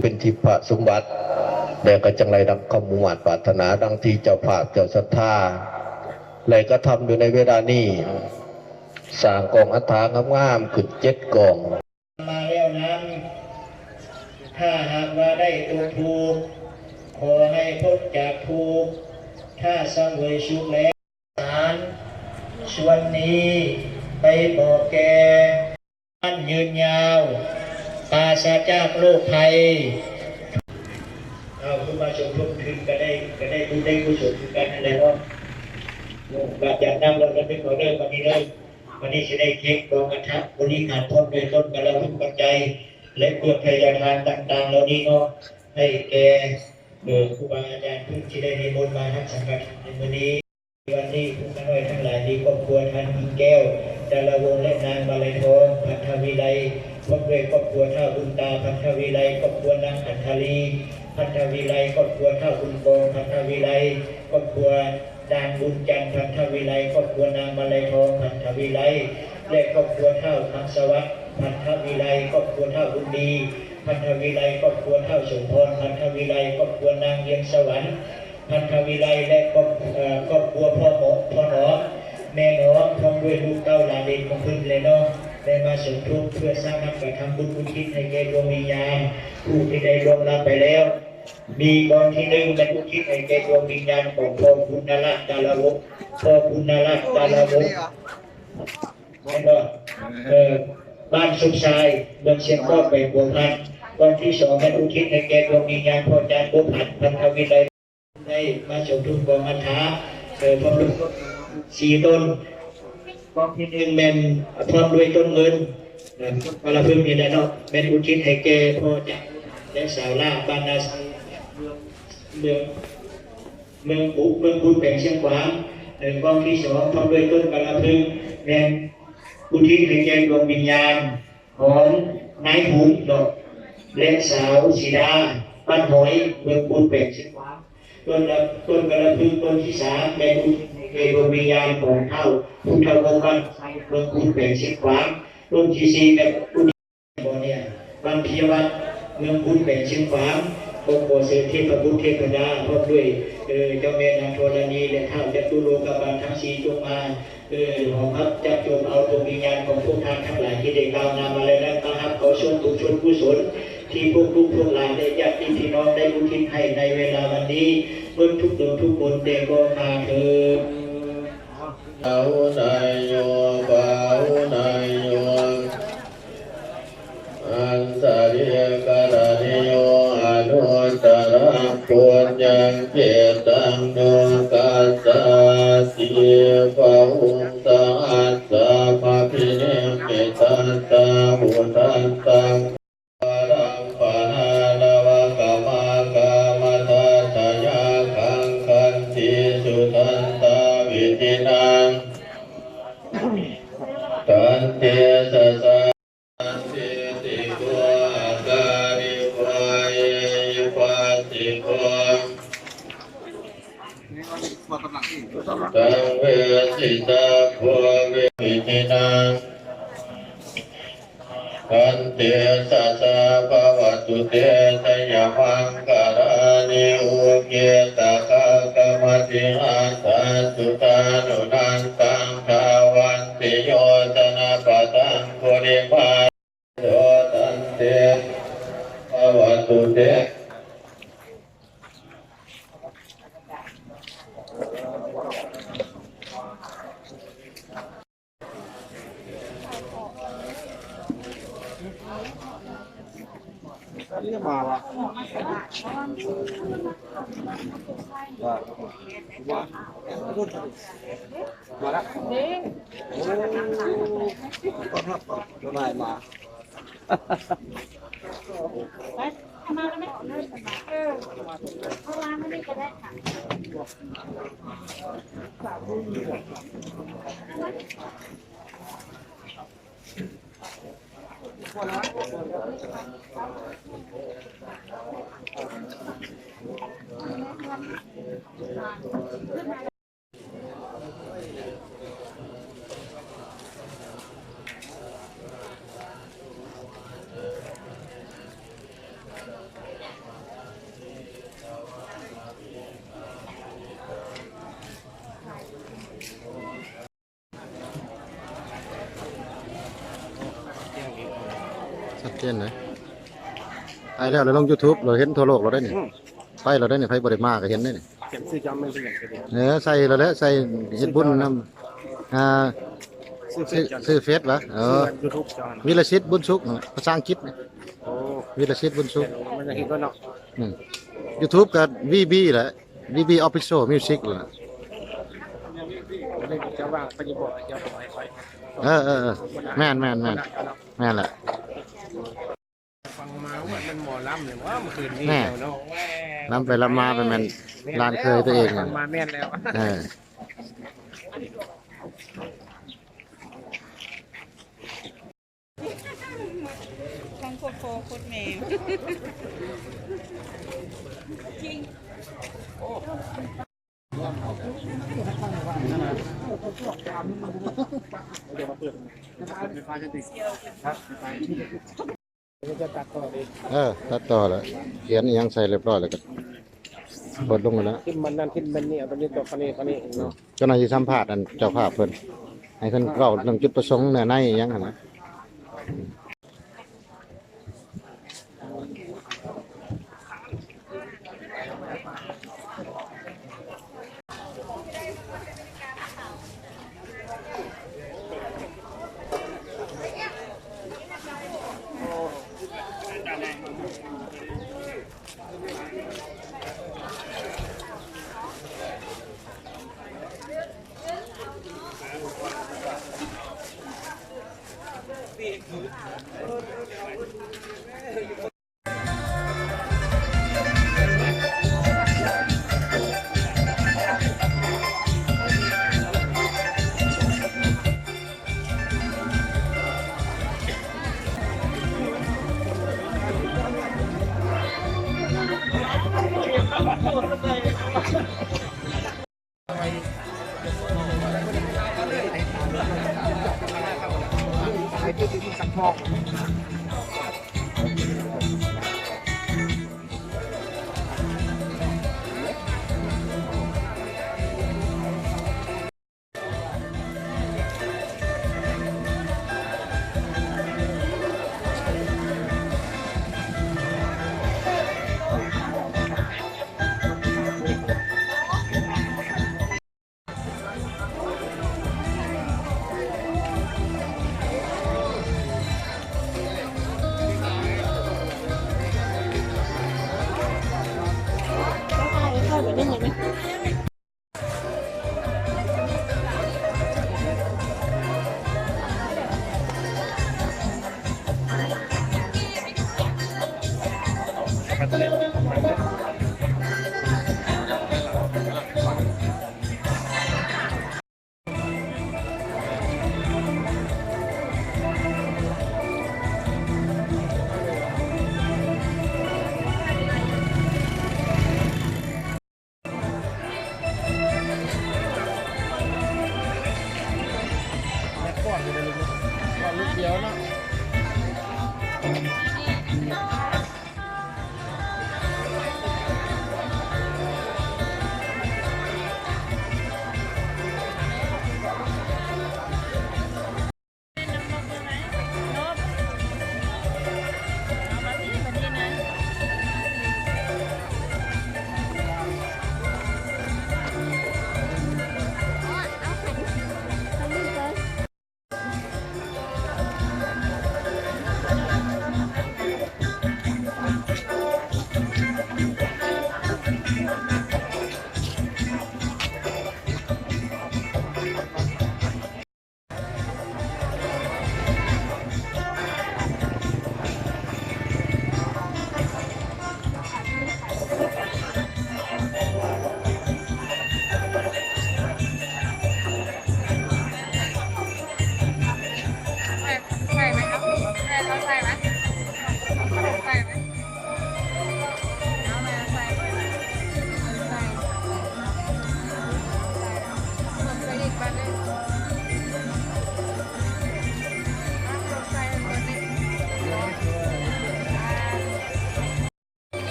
ເປັນທິບພະສົມບັດ ແລະກໍຈັ່ງໄດ້ດັ່ງຄຳມຸ່ງມາດປາດຖະໜາ ດັ່ງທີ່ເຈົ້າພາບເຈົ້າສັດທາໄດ້ກະທຳຢູ່ໃນເວລານີ້ ສ້າງກອງອັດຖາງາມໆຂຶ້ນເຈັດກອງ. ມາແລ້ວນັ້ນ ຖ້າຫາກວ່າໄດ້ຕົກທຸກ ຂໍໃຫ້ພົ້ນຈາກທຸກ ຖ້າສະເຫວີຍສຸກແລ້ວ ສານສ່ວນນີ້ໄປບອກແກ່ ມັນຍືນຍາວ ປາສະຈາກໂລກໄພ. ເອົາ ຄືມາສົມທົບຄືນ ກະໄດ້ ກະໄດ້ບຸນໄດ້ກຸສົນຄືກັນນັ້ນແຫຼະເນາະ. ບາດຢາກນຳລະນຶກເອົາເດີ ບັດນີ້ເດີ ບັດນີ້ຊິໄດ້ເກັບກອງອັດຖະບໍລິຂານພ້ອມດ້ວຍຕົ້ນກະລະພຶກປັດໄຈ ແລະເພື່ອໄທຍະທານຕ່າງໆເຫຼົ່ານີ້ເນາະ ໃຫ້ແກ່ ເອີ ຄູບາອາຈານເພິ່ນທີ່ໄດ້ນິມົນມາຮັບສັງຄະທານໃນມື້ນີ້. ວັນນີ້ ພວກຂ້ານ້ອຍທັງຫຼາຍ ມີຄອບຄົວທ່ານຍິງແກ້ວ ດາລະວົງ ແລະ ນາງມາໄລທອງ ພັນທະວິໄລ ພ້ອມດ້ວຍຄອບຄົວທ້າວບຸນຕາ ພັນທະວິໄລ ຄອບຄົວນາງຂັນທະລີ ພັນທະວິໄລ ຄອບຄົວທ້າວບຸນກອງ ພັນທະວິໄລ ຄອບຄົວນາງບຸນຈັນ ພັນທະວິໄລ ຄອບຄົວນາງມາໄລທອງ ພັນທະວິໄລ ແລະ ຄອບຄົວທ້າວຄຳສະຫວັດ ພັນທະວິໄລ ຄອບຄົວທ້າວບຸນດີ ພັນທະວິໄລ ຄອບຄົວທ້າວສົມພອນ ພັນທະວິໄລ ຄອບຄົວນາງວຽງສະຫວັນ ພັນທະວິໄລ ແລະ ຄອບ ເອີ ຄອບຄົວພໍ່ໜອມ ແມ່ໜອມ ພ້ອມດ້ວຍລູກເຕົ້າຫຼານເລນຂອງເພິ່ນແຫຼະເນາະ ໄດ້ມາສົມທົບເພື່ອສາມັກກະທຳບຸນອຸທິດໃຫ້ແກ່ດວງວິນຍານຜູ້ທີ່ໄດ້ລ່ວງລັບໄປແລ້ວ. ມີກອງທີໜຶ່ງແມ່ນອຸທິດໃຫ້ແກ່ດວງວິນຍານຂອງພໍ່ຄຸນນະລາດ ດາລະວົງ ພໍ່ຄຸນນະລາດ ດາລະວົງ ແມ່ນບໍ່? ເອີ ບ້ານສຸກຊາຍ ເມືອງຊຽງຂອງ ແຂວງຫົວພັນ. ກອງທີສອງແມ່ນອຸທິດໃຫ້ແກ່ດວງວິນຍານພໍ່ຈານບົວພັນ ພັນທະວິໄລ ໄດ້ມາສົມທົບກອງອັດຖະ ເອີ ພ້ອມດ້ວຍຕົ້ນໄມ້ສີ່ຕົ້ນ. ກອງທີໜຶ່ງແມ່ນພ້ອມດ້ວຍຕົ້ນເງິນ ເອີ ກາລະພຶກນີ້ແຫຼະເນາະ ແມ່ນອຸທິດໃຫ້ແກ່ພໍ່ຈານ ແລະ ສາວຫຼ້າ ບ້ານນາໄຊ ເມືອງ ເມືອງ ເມືອງບຸ ເມືອງບຸນ ແຂວງຊຽງຂວາງ. ເອີ ກອງທີສອງພ້ອມດ້ວຍຕົ້ນກາລະພຶກ ແມ່ນອຸທິດໃຫ້ແກ່ດວງວິນຍານ ຂອງນາຍຫຸງເນາະ ແລະ ສາວສີດາ ບ້ານຫອຍ ເມືອງບຸນ ແຂວງຊຽງຂວາງ. ຕົ້ນລະ ຕົ້ນກາລະພຶກຕົ້ນທີສາມ ແມ່ນອຸທິດໃຫ້ແກ່ດວງວິນຍານຂອງທ້າວພຸດທະວົງ ບ້ານໄຊ ເມືອງບຸນ ແຂວງຊຽງຂວາງ. ຕົ້ນທີສີ່ແມ່ນອຸທິດ ບໍ່ເນຍ ວັງພິຍະວັດ ເມືອງບຸນ ແຂວງຊຽງຂວາງ. ຂໍ ຂໍເຊີນເທບພະບຸດເທບພະດາ ພ້ອມດ້ວຍ ເອີ ເຈົ້າແມ່ນາງທໍລະນີ ແລະ ທ້າວຈະຕຸໂລກະບານທັງສີ່ ຈົ່ງມາ ເອີ ຮອງຮັບຈັບໂຈມເອົາດວງວິນຍານຂອງພວກທ່ານທັງຫຼາຍທີ່ໄດ້ກ່າວນາມມາແລ້ວນັ້ນ ມາຮັບເອົາສ່ວນບຸນສ່ວນກຸສົນທີ່ພວກລູກພວກຫຼານ ແລະ ຍາດຕິພີ່ນ້ອງໄດ້ອຸທິດໃຫ້ໃນເວລາວັນນີ້ ເບິດທຸກຕົນທຸກຄົນແຕ່ກໍມາເທີ້ນ. ບາຫຸນາຍໂຍ ບາຫຸນາຍໂຍ ອັນຕະລິກະລະນິໂຍ ອະນຸດຕະລັງ ປຸນຍັງ ເຂຕັງ ໂລກັດສາຕິ ບາຫຸນ ສະຫັດສາມະພິນິມມິດທັດຕາ ຫຸທັດຕັງ ປະລັມປະນານະວະກະມາກາມະທັດສະຍາຄັງ ຂັນຕິສຸທັນຕາວິທິນັງ ສັນຕິສະສາ ສັນທິຕິໂກ ອາກາລິໂກ ເອຫິປັດຕິໂກ ສັງເວຊະຊະໂຄ ວິທິນັງ ຂັນຕິສະສະ ພະວະຕຸເຕ ໄຊຍະມັງຄະລານິ ອຸກິດຕະຄະກະມະຕິຮັດຖະ ສຸທານຸນັນຕັງ ທາວັນຕິໂຍຊະນະປະທັງ ປຸລິມາ ໂຕ ຕັນຕິ ພະວະຕຸເຕ. ຊັດເຈນເລີຍ. ໄປແລ້ວ ແລ້ວລົງຢູທູບ ແລ້ວເຫັນທົ່ວໂລກແລ້ວໄດ໋ນີ້. ອືມ ໄປແລ້ວໄດ໋ນີ້ ໃຜບໍ່ໄດ້ມາກໍເຫັນໄດ໋ນີ້. ຂຽນຊື່ຈຳແມ່ນຫຍັງກໍໄດ້. ເອີ ໃສ່ແລ້ວແຫຼະ ໃສ່ເຮັດບຸນນຳ. ອ່າ ຊື່ເຟສ ຊື່ເຟສຫວາ? ເອີ ຢູທູບເຈົ້າ ວິລະສິດ ບຸນສຸກ ພາສາອັງກິດ. ໂອ້ ວິລະສິດ ບຸນສຸກ. ມັນເຮັດບໍ່ເນາະ. ອືມ ຢູທູບກໍ ວີບີ ແຫຼະ ວີບີ Official Music ແຫຼະ. ເຈົ້າວ່າໄປຢູ່ບໍ່ ເຈົ້າບໍ່ໃຫ້ໄປ. ເອີ ເອີ ເອີ ແມ່ນໆໆ ແມ່ນແຫຼະ. ຟັງມາວ່າມັນໝໍລຳນີ້ຫວາ ເມື່ອຄືນນີ້. ແມ່ນ ເນາະ ລຳໄປລຳມາໄປແມ່ນຫຼານເຂີຍຕົວເອງ. ຟັງມາແມ່ນແລ້ວ. ເອີ ທັງໂຄດພໍ່ໂຄດແມ່. ເອີ ຕັດຕໍ່ແລ້ວ ຂຽນອີ່ຫຍັງໃສ່ຮຽບຮ້ອຍແລ້ວກໍ ເປີດລົງແລ້ວ ພິມມັນນັ້ນພິມມັນນີ້ ເອົາຕົວນີ້ຕໍ່ຄັນນີ້ ຄັນນີ້ເນາະ. ເຈົ້າໜ້າທີ່ສຳພາດອັນເຈົ້າພາບເພິ່ນ ໃຫ້ເພິ່ນເວົ້າເລື່ອງຈຸດປະສົງເນື້ອໃນອີ່ຫຍັງຫັ້ນນະ.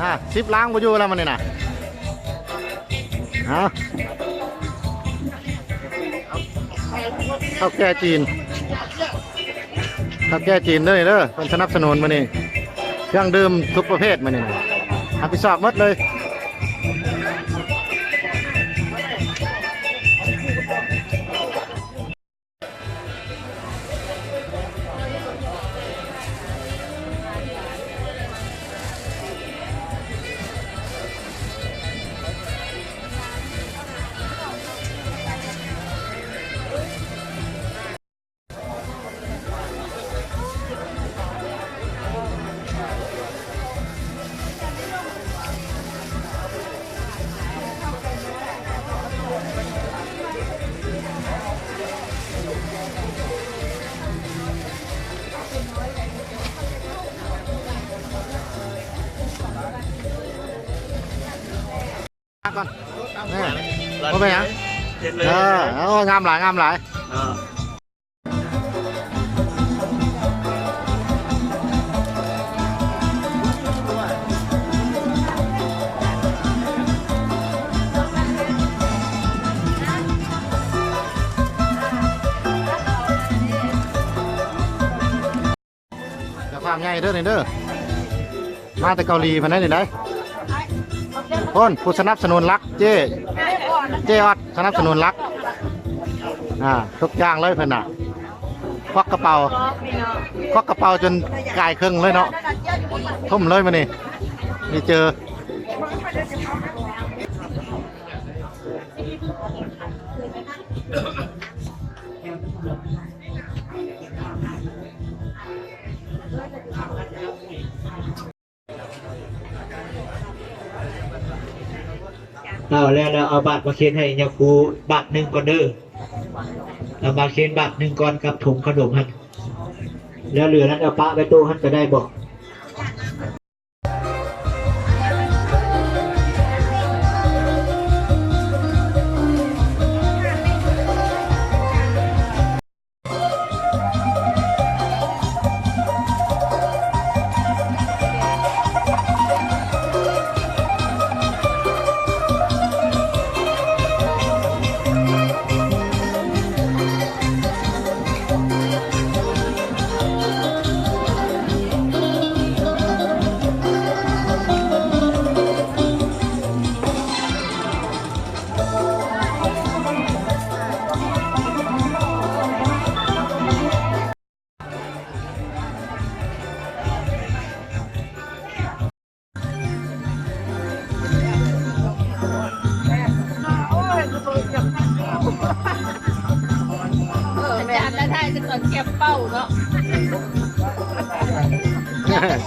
ອ່າ ສິບລ້ານບໍ່ຢູ່ແລ້ວມື້ນີ້ນະ. ເອົາ ເຖົ້າແກ່ຈີນ ເຖົ້າແກ່ຈີນເດີນີ້ເດີ ເພິ່ນສະໜັບສະໜູນມື້ນີ້ ເຄື່ອງດື່ມທຸກປະເພດມື້ນີ້ນະ ຮັບຜິດຊອບໝົດເລີຍ. ມາກ່ອນ ເອີ ບໍ່ເປັນຫຍັງ ເອີ ໂອ້ ງາມຫຼາຍ ງາມຫຼາຍ. ເຈົ້າພາບໃຫຍ່ເດີນີ້ເດີ ມາແຕ່ເກົາຫຼີພຸ້ນໃດນີ້ໃດ. ໂອ້ນ ຜູ້ສະໜັບສະໜູນຫຼັກ ເຈ້ ເຈ້ອອດ ສະໜັບສະໜູນຫຼັກ ອ່າ ທຸກຢ່າງເລີຍເພິ່ນນະ. ຄວັກກະເປົາ ຄວັກກະເປົາຈົນກາຍເຄິ່ງເລີຍເນາະ ທຸ່ມເລີຍມື້ນີ້ ໄດ້ເຈີ. ເອົາແລ້ວ ແລ້ວເອົາບາດມາເຂັນໃຫ້ຍາຄູບາດໜຶ່ງກ່ອນເດີ. ເອົາມາເຂັນບາດໜຶ່ງກ່ອນກັບຖົງຂະໜົມຫັ້ນ ແລ້ວເຫຼືອນັ້ນເອົາປະໄວ້ໂຕະຫັ້ນກະໄດ້ບໍ? ເອີ ແມ່ນ ໄດ້ ໄດ້ແຕ່ຕອນແກມເປົ້າເນາະ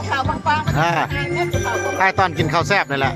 ເຂົ້າປັງໆ ອ່າ ໄດ້ຕອນກິນເຂົ້າແຊບນີ້ແຫຼະ.